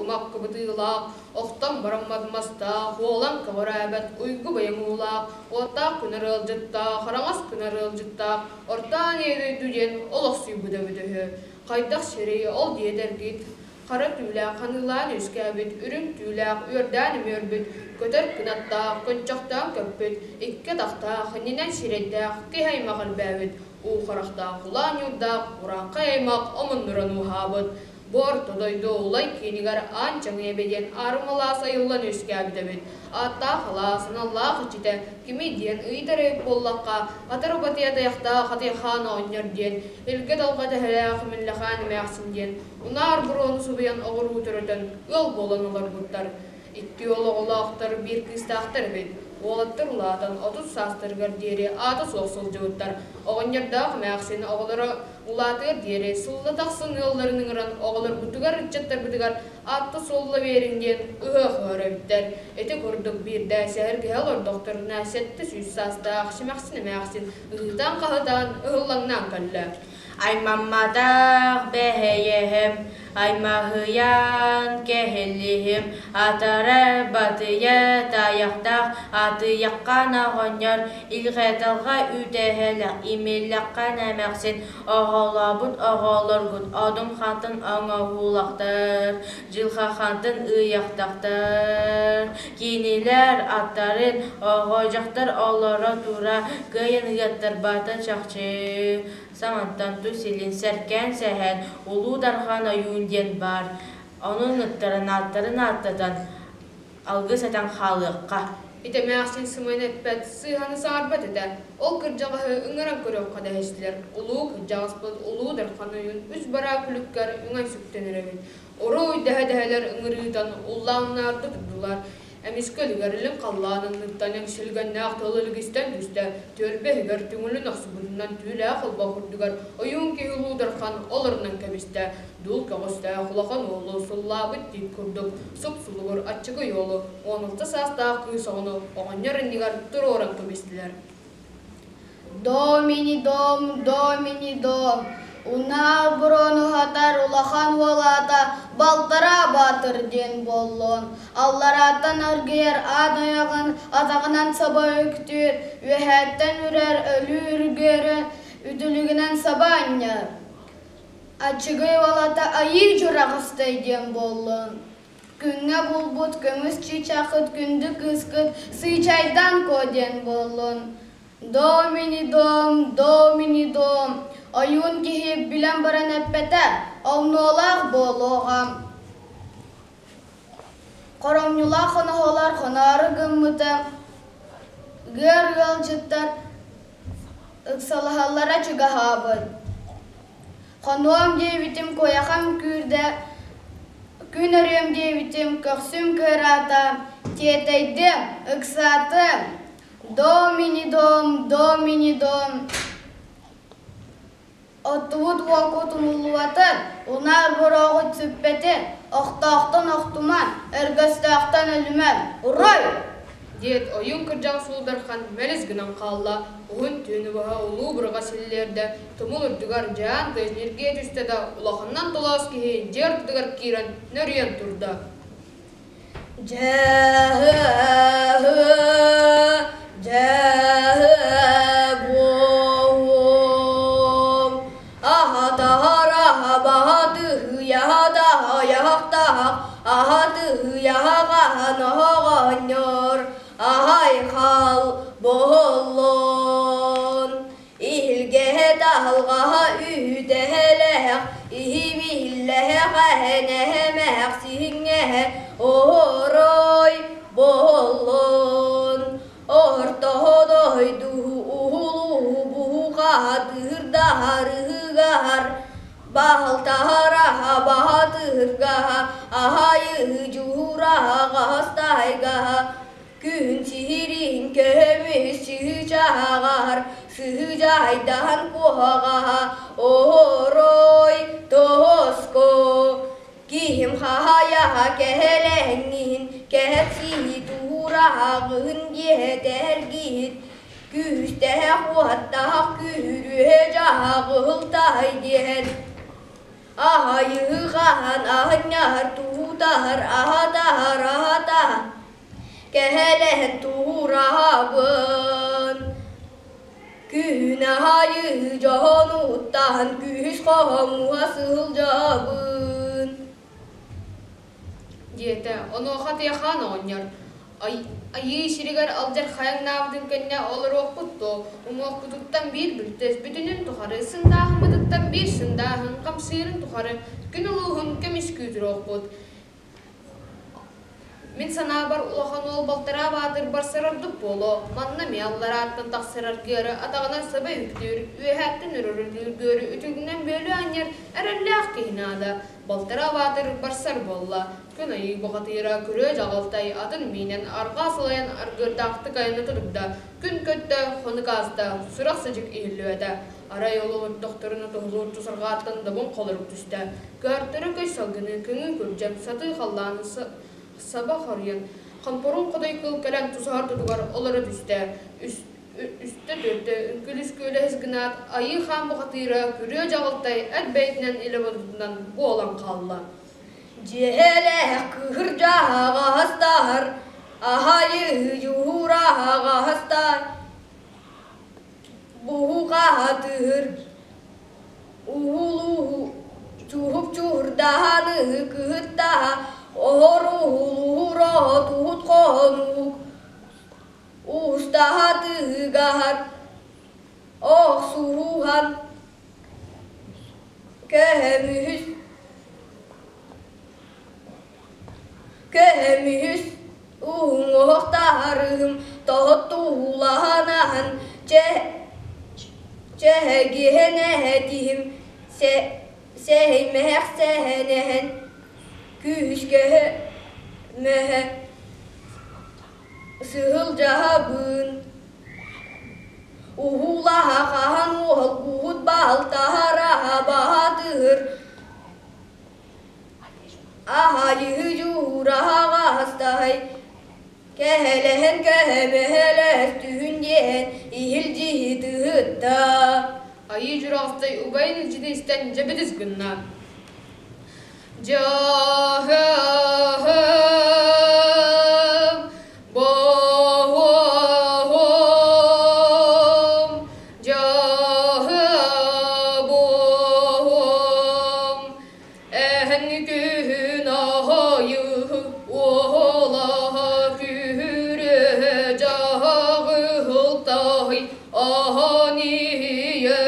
кумах кыбытыылаах, охтон бараммат мастаах, уолан көҕүрээбэт уйгу быйаҥ уулаах, уоттаах күнэр ыалдьыттаах, араҥас күнэр ыалдьыттаах, Орто Аан Ийэ дойду диэн олохсуйбут эбит үһү. Хайдах сирий, ол диэтэргит, хара түүлээх ханыылаан үөскээбит, үрүҥ түүлээх үөрдээн үмүөрбүт, көтөр кынаттаах, көнчөхтөөн көппүт, икки атахтаах, иннинэн сирэйдээх киһи аймах элбээбит, уу харахтаах улаан ньуурдаах урааҥхай аймах омуннуран ууһаабыт. Бу орто дойду Улай киинигэр Аан Чаҥый эбэ диэн аарыма алаас айыллан үөскээбит эбит. Ааттаах алаас, аналлаах иччитэ кимий диэн ыйытар эбит буоллахха, атар убатыйа тайахтаах Атыйхаан оҕонньор диэн, илгэ далга тэһэлээх Миллэхаан эмээхсин диэн унаар буруону субуйан оҕуруу төрөтөн ыал буолан олорбуттар. Икки уол оҕолоохтор, биир кыыстаахтар эбит. Уолаттар улаатан 30 саастарыгар диэри аата суох сылдьыбыттар. Оҕонньордоох эмээхсин оҕолоро улаатыар диэри сылла тахсан ыалларын ыҥыран оҕолорбутугар, ыччаттарбытыгар аатта-суолла биэриҥ диэн ыһыах ыһар эбиттэр. Ити курдук биирдэ сэһэргэһэ олордохторуна 700 саастаах симэхсин эмээхсин ыһыытаан-хаһытаан ыһыллаҥнаан кэллэ. Аймамматах бэһэйэһэм, аймаһыйан кэһиллиһим, атара батыйа тайахтаах атыйаххан оҕонньор илҕэталҕа үтэһэлэх имиллэххэ эмээхсин оҕолообут оҕолоргут одун хантан оҥоһуулахтар, дьылҕа-хантан ыйахтахтар, кинилэр аттарын оҕо-дьахтар олоро тура кыайан ыаттарбата чахчы. Самантан тус илин сэркээн сэһэн Улуу Дархан ойуун диэн баар, ону ыҥыттаран ааттарын ааттатан алгыс этэн хаалыахха. Ити эмээхсин сымыйаны эппэт, сыыһаны саҥарбат этэ. Ол кырдьаҕаһы ыҥыран көрүөххэ дэһистилэр. Улуу кырдьаҕаспыт Улуу Дархан ойуун үс бараа күлүккэр үҥэн сүктэн эрэбит. Уруй дэһэ-дэһэлэр ыҥырыытан уллааннаарда турдулар. Эмискэ өлүгэр илин халлаан анныттан эҥсилгэннээх тыл илгистэн түстэ, түөлбэ иһигэр түҥүлүн охсубутунан түүлээх олбох үрдүгэр ойуун киһи Улуу Дархан олорунан кэбистэ. Дуул көҕүстээх улахан уолу суллаабыт тиит курдук суп-сулугур аччыгый уолу 16 саастаах кыыс оҕону оҕонньор иннигэр туруоран кэбистилэр. Домини дом, домини дом, унаа буруону уһатар улахан уолаата балтараа баатыр диэн буоллун. Алларааттан аргыйар аан ойоҕун атаҕынан саба үктүүр, үөһээттэн үрэр өлүү үргүөрүн үтүлүгүнэн саба анньар. Аччыгый уолата айыы дьураҕастай диэн буоллун. Күҥҥэ булбут көмүс чыычаахыт күндү кыыскыт сыычайдан куо диэн буоллун. Домини дом, домини дом, ойуун киһи билэн баран эппэтэ, омнуолаах буолуоҕа. Хоромньулаах хоноһолор хоноору гыммыта, ыар ыалдьыттар ыксалаһаллара чугаһаабыт. Хонуом диэбитим куйахам күүрдэ, күн өрүөм диэбитим көхсүм кыараата, тиэтэйдим, ыксаатым. Дом ини дом, дом ини дом. Оттубут уокут умуллубатын, унаар борооҕут сүппэтин, охтоохтон охтуман, өргөстөөхтөн өлүмэн, уруй! Диэт ойуун кырдьаҕас Улуу Дархан мэлис гынан хаалла, уһун түүнү быһа улуу бырҕа силлиэрдэ, тумул үрдүгэр дьаан тыас ньиргийэ түстэ да, улаханынан толоос киһи дьиэ ортотугар киирэн нөрүйэн турда. Дьэһэ-буом, аһатаһар-аһабаһатыһыйаһатаһайаһахтаһах, аһатыһыйаһаҕаһан оһоҕонньор, аһай-хал боһоллон. Иһилгэһэ таһылҕаһа үһүтэһэлэһэх, иһимиһиллэһэх эһэнэһэмэһэх сиһиҥҥэһэ оһорой боһоллон. Ортоһодойдуһу уһулуһу буһухаһа тыһырдаһар ыһыгаһар, баһылтаһараһа баһатыһыргаһа аһайыһы дьуһураһа хаһастаһайгаһа Күһүн сиһириһин көһөмүһү сыһыычаһаҕаһар, сыһыыдьаһайдаһан куоһаҕаһа, оһорой тоһоско. Киһим хаһайаһа кэһэлэһиҥҥиһин, кэһэпсиһи туһураһаҕыһын диэһэ тэһэргиһит. Күүстэһэ хуоһаттаһах күүһүрүһэ дьаһаҕыһыл таһай диэһэн. Аһайыһы хаһан аһынньаһар туһу Уһуктаһар аһатаһар аһатаһан кэһэлэһэн туһураһабын. Күһүн аайы дьоһун уһуттаһан күүс хоһомуһа сылдьабын. Диэтэ, онуоха Тыйахаан оҕонньор: «Айыы сиригэр алдьархайаҥнаабытын кэннэ олоруохпут дуо, уҥуохпутуттан биир бүлтэс бүтүнүн тухары, сындааһыммытыттан биир сындааһын хамсыырын тухары күн улууһун көмүскүү туруохпут. Мин санаабар, улахан уол балтараа баатыр барсар ордук буолуо, манна эмиэ алларааттан тахсар аргыары атаҕынан саба үктүүр, үөһээттэн өрөрүлүүргүөрү үтүгүнэн бүөлүү анньар эрэллээх киһи наада. Балтараа баатыр барсар буолла. Күн айыы бухатыыра күрүө дьаҕалтай атын миинэн арҕаа сылайан аргыардаахтык айана турда. Күн көттө, хонук ааста, сурах-садьык иһиллибэтэ. Арай ол олордохторуна туһулуур тусарҕааттан добун холорук түстэ. Көөртөрө көй салгыны көҥү күрдьэн, сатыы халлааны саба хоруйан, хомпоруун хотой кыл кэлэн тусаһар тутугар олоро түстэ. Үстэ-түөртэ үҥкүлүс-күөлэһис гынаат, айыы хаан бухатыыра күрүө дьаҕылтай эт бэйэтинэн илэ бодотунан буолан хаалла. Дьиэлээх кыһырдьаҕастар, аһайы дьуһураҕастар, буһуҕаһатыыр, уһулуһу чуһуп чуһурдаһаны кыһыттаһа, оһоруһулуһуро туһут хонук, устаһатыгаһар, охсуһуһан, көһөмүһүс Көмүс уҥуохтарым тоһутуулаһан чэһэгиһэн этиһим сэһимээх сэһэнэһэн күүскэ мөһө сыһылдьаһабын уһуулаһа хаһан уолгуһут балтаһараһа баһатыыр Аһайыһы дьуураһаҕастаһай, кэһэлэһэн көһөмөһөлөс түһүн диэн иһилдьиһи тыһытта. Айыы Дьураҕастай убайын илдьитин истэн дьэбидис гынна. Дьаһаһам, боһуом, дьаһабуом, Эһэҥ күһүн аайы уолаһа күһүрүө дьаһаҕыһылтай аһан иһиэ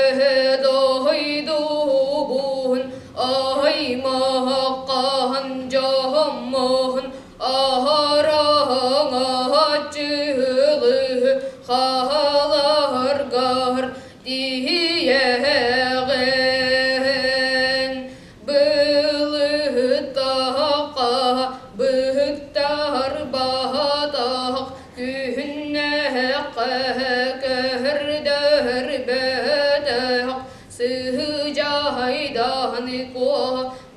дойдубун аймаххаһан дьоһоммун аһараҥаччылыы хааларгар тиийэҕин Былыттаахха быһыттар баһатах күһүннээххэ көһөрдөһөр бөтөх сыһыдьаһайдаһан куо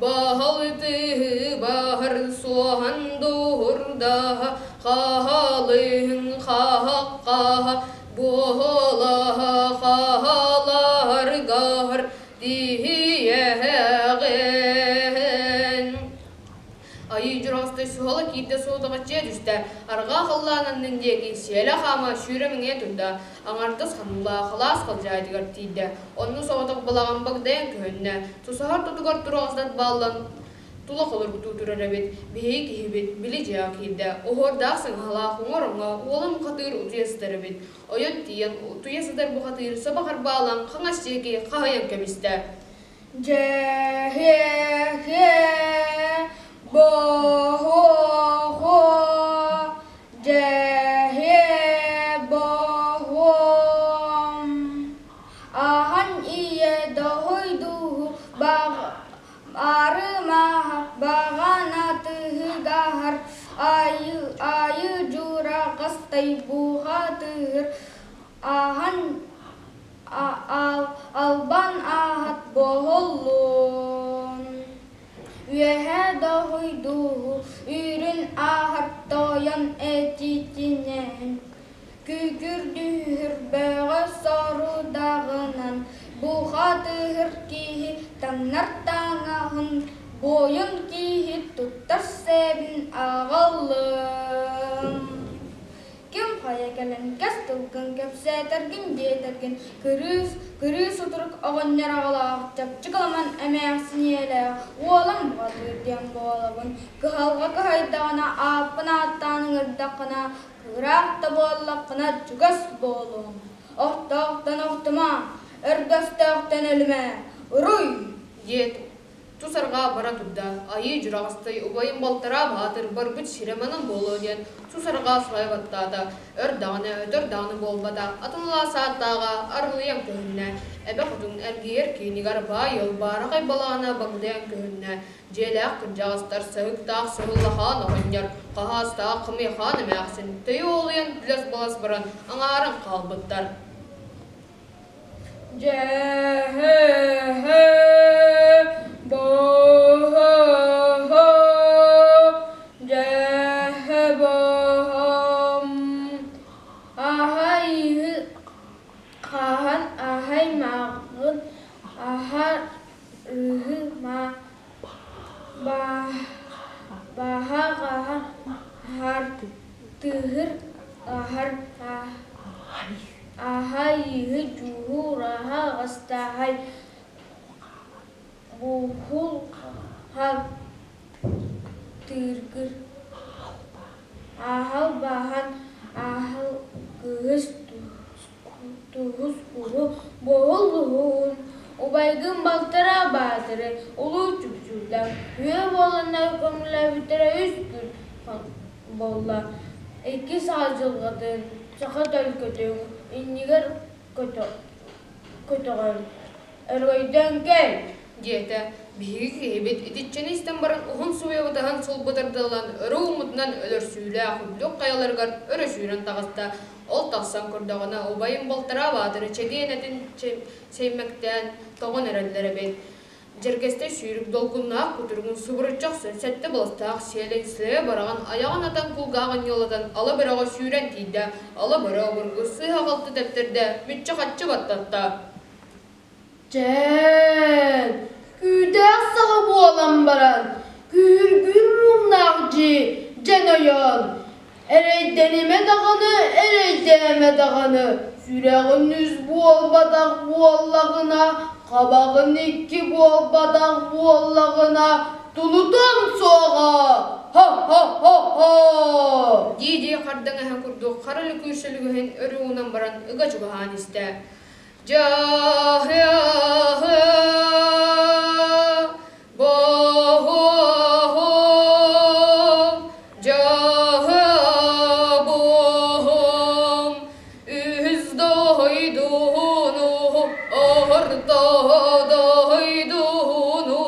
баһалтыы баһар суоһан дуһурдаһа хаһалыһын хаһаққаһа буолаһа хаһаларгар Тиийэҕин. Айыы Дьураҕастай суһала киирдэ суотаҕаччыйа түстэ, арҕаа халлаан аннын диэки сиэлэ хаама сүүрэ мэҥийэ турда, аҥардас ханыылаах халаас халдьаайытыгар тиийдэ, онно соҕотох балаҕан багдайан көһүннэ, тусаһар тутугар тураҕастат бааллан тула холоруктуу турар эбит, биһиги киһибит, били дьиэҕэ киирдэ, оһуордаах сыҥаһалаах уҥар оҥо уолум хатыыр утуйа сытар эбит, Ойон тиийэн утуйа сытар бухатыыр саба харбаалаан хаҥас диэки хаһыйан кэбистэ. Дьэ-һэ-һэ, бо-һо-һо, дьэ-һэ, бо-һом. Ахан ийэ доһуйдууһу Арымаһа баҕанатыгар айыы дьураҕастай бухатыыр аһан албан аһат боһоллун Үөһэ доһуйдууһу үрүн ааһар тойон этитинэн Күкүрдүүр бөҕө сорудаҕынан бухатыыр киһи таҥнар таҥаһын буойун киһи Туттар сэбин аҕаллым. Ким хайа кэлэн кэс тылгын кэпсээтэргин диэтэргин, кырыыс, кырыыс утурук оҕонньор аҕалаах, чапчы кыламан эмээхсин ийэлээх, уолан бухатыыр диэн буолабын. Кыһалҕа кыһайдаҕына, ааппын ааттаан ыҥырдаххына, кыраах да буоллаххына чугас буолуоҥ. Охтоохтон охтума, өргөстөөхтөн өлүмэ, уруй! Диэт, тус арҕаа бара турда, айыы дьураҕастай убайым балтараа баатыр барбыт сирэ манан буолуо диэн тус арҕаа сылайа баттаата, өр даҕаны, өтөр даҕаны буолбата, атын алаас ааттааҕа арылыйан көһүннэ, эбэ хотун эргийэр киинигэр баай ыал баараҕай балаҕана багдайан көһүннэ, дьиэлээх кырдьаҕастар саһыктаах сыһыллахаан оҕонньор, хаһаастаах хымыйахаан эмээхсин төйө уолуйан күлэс-балас баран аҥааран хаалбыттар. Дьэ-һэ-һэ, бо-һо-һо, дьэ-һэ-бо-һом. Аһай хаһан аһай мааҕын аһар ыһы ма баһа хаһан аһар тыһыр аһар Аһай-иһи дьуһуур-аһа аҕыстааһай буһул-хал тыыргыр Аһал-баһан аһал кыыс туһус куһу буһул-луһуун Убайгын балтара баатыры улуу чупчуурдаах үө буоланнар көҥүллээбиттэрэ үс күн буолла Икки саха дьылҕатын саха төлкөтүн иннигэр көтөҕөн, өрөгөйдөөн кэл диэтэ. Биһиги киһибит итиччэни истэн баран уһун субуйа батыһан сулбутардылан өрө ууммутунан өлөрсүүлээх үрдүк хайаларыгар өрө сүүрэн таҕыста. Ол тахсан көрдөҕүнэ убайым балтараа баатыры чэгиэн этин сэймэктээн тоҕон эрэллэр эбит. Дьэргэстэй сүүрүк долгуннаах кутуругун субуруччу охсон сэттэ балыстаах сиэлин сыа быраҕан айаҕын атан кулгааҕын ньуолатан ала бөрөҕө сүүрэн тиийдэ, ала бөрө обургу сыыһа-халты тэптэрдэ, мүччү-хаччы баттатта. Чээн, күүдээх саҕа буолан баран, күүһүргүүр муҥнаах дьиэ дьэн ойоон, эрэйдэнимэ даҕаны, эрэйдээмэ даҕаны, сүрэҕин үс буолбатах буоллаҕына, хабаҕын икки буолбатах буоллаҕына, тулутуом суоҕа! Һо-һо-һо-һо! Дии-дии хардаҥаһа курдук хара лүкүүрсэ лүгүһүн өрө уунан баран ыга чугаһаан истэ. Дьаһыаһы Бо-һо-һо дьаһабуһум үс дойдуну орто дойдуну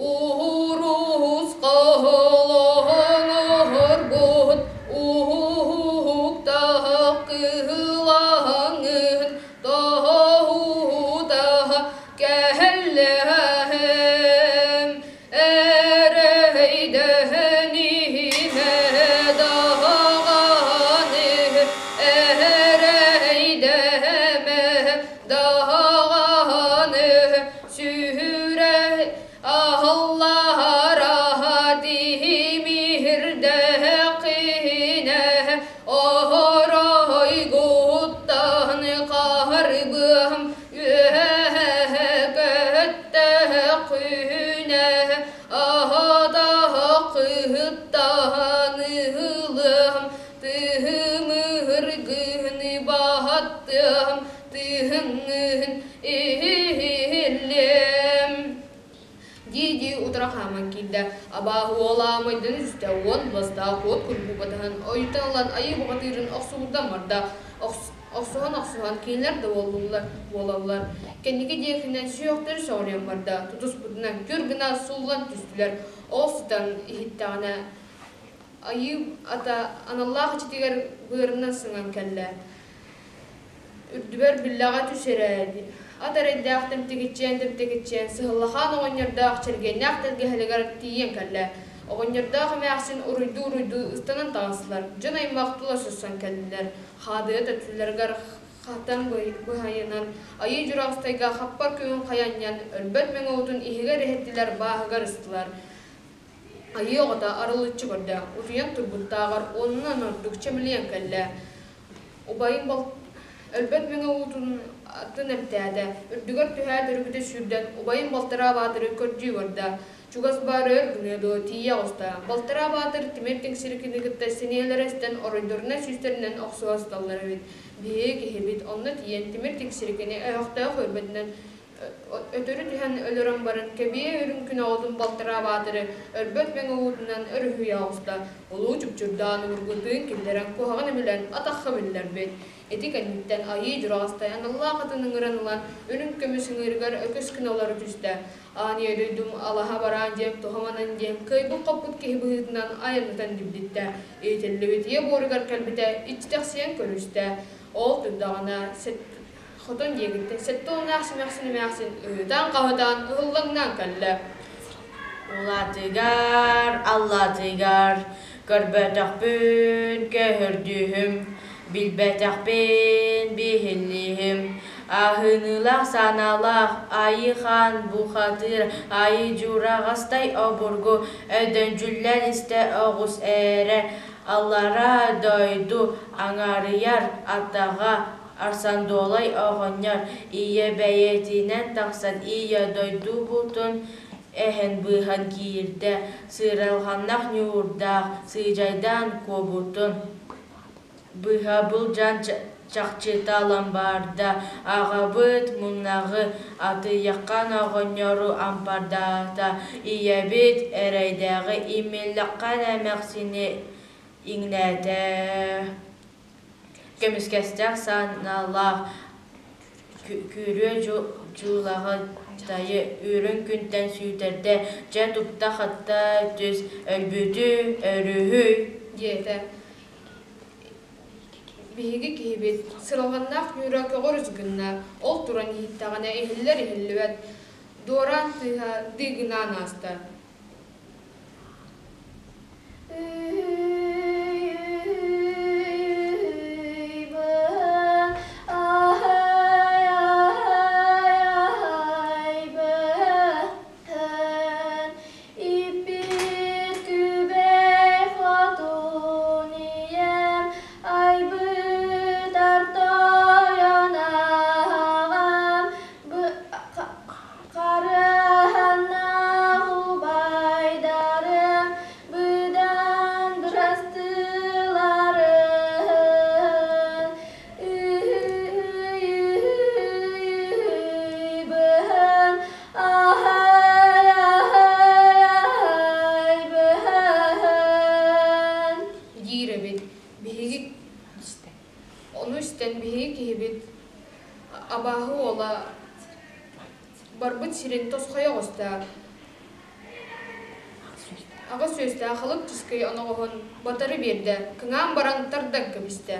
уурус хаһылаһаҥарбут уһуктаах кыһылаҥын тоһутаха Кэһэллэһэм, эрэйдэниимэ даҕаны, эрэйдэмэ даҕаны, сүрэ аһыллара тимирдэххинэ, оройгуттан хаһарбыам Үөһэ көттөххүнэ аһатаххыттан ыһылыам, тыһымыргыны баһаттыам, тыһыҥҥын иһиллиэм дии-дии утары хааман киирдэ. Абааһы уола майдан үстэ уон бастаах уот курбуу батыһан ойутан ылан айыы бухатыырын охсуһурдан барда. Охсуһан-охсуһан кинилэр да буоллулар буолаллар. Кэнники диэкинэн сүһүөхтэрэ сөҕүрүйэн барда, тутуспутунан күр гына сууллан түстүлэр. Ол сытан иһиттэҕинэ айыы ата аналлаах иччитигэр быарынан сыҥан кэллэ. Үрдүбэр биллэҕэ түс эрэ Ат эрэйдээх тэмтигиччиэн-тэмтигиччиэн сыһыллахаан оҕонньордоох чэлгиэннээх тэлгэһэлигэр тиийэн кэллэ. Оҕонньордоох эмээхсин уруйдуу-уруйдуу ыстанан таҕыстылар, дьон аймах тула сырсан кэллилэр. Хаадыйа төттүлэригэр хатан быһайынан Айыы Дьураҕастайга хаппар күһүн хайанньан өлбөт мэҥэ уутун иһигэр иһэттилэр, бааһыгар ыстылар. Айыы оҕото арылыччы көрдө, утуйан турбуттааҕар уонунан ордук чэмэлийэн кэллэ. Убайын өлбөт мэҥэ уутун атын эмтээтэ, үрдүгэр түһээт өрүкүтэ сүүрдэн убайын балтараа баатыры көрдүү барда. Чугас баар өр гыныа дуо тиийэ оҕуста. Балтараа баатыр тимир тиҥсирикини кытта сэниэлэрэ эстэн оройдорунан сүүстэринэн охсуһа сыталлар эбит. Биһиги киһибит онно тиийэн тимир тиҥсирикини өһөхтөөх өрбөтүнэн өтөрү түһэн өлөрөн баран кэбиэ үрүҥ күн оҕотун балтараа баатыры өлбөт мэҥэ уутунан өрүһүйэ оҕуста. Улуу чупчурдаан обургу тыын киллэрэн куһаҕан эмилэн атахха биллэрбит. Ити кэнниттэн Айыы Дьураҕастай аналлаах атын ыҥыран ылан үрүҥ көмүс ыҥыырыгар өкүс гына олоро түстэ. Аан ийэ дойдум алаһа бараан диэн туһаманан диэн кыайбыт-хоппут киһи быһыытынан айаннатан дибдиттэ. Иитиллибит ийэ буоругар кэлбитэ иччитэхсийэн көрүстэ. Ол турдаҕына хотон диэкиттэн 76 эмээхсин эмээхсин ыһыытаан-хаһытаан ыһыллаҥнаан кэллэ. Улаатыгар, аллаатыгар көрбөтөхпүн көһөрдүүһүм, билбэтэхпин биһиллииһим, аһыныылаах санаалаах айыы хаан бухатыыр айыы дьураҕастай обургу өйдөн-дьүллэн истэ оҕус эрэ, аллараа дойду аҥаарыйар атаҕа Арсандуолай оҕонньор ийэ бэйэтинэн тахсан ийэ дойдубутун эһэн быыһан киирдэ, сыралҕаннах ньуурдаах сыдьайдаан куобутун быһа былдьаан чахчыта ламбаарда, аҕабыт муннаҕы атыйаххан оҕонньору ампардаата, ийэбит эрэйдээҕи имиллэххэ эмээхсини иҥнээтэ. Көмүскэстээх сыаналаах күрүө дьуулаҕы тайы үрүҥ күнтэн сүүйтэрдэ, дьэ тупта-хатта түс, өлбүтү өрүһүй диэтэ. Биһиги киһибит сыралҕаннаах Ньуура көҕөрүс гынна, ол туран иһиттэҕинэ иһиллэр-иһиллибэт, дуораан тыаһа дыыгынаан ааста. Харыһаннаах убайдарым быдан бырастыыларын Үһүй-үһүй-үһүй быһан, аһай-аһай-аһай быһан диир эбит. Биһиги ону истэн биһиги киһибит абааһы уола Барбыт сирин тосхойо оҕуста, аҕыс үөстээх халыҥ чыскый оноҕоһун батары биэрдэ, кыҥаан баран тардан кэбистэ.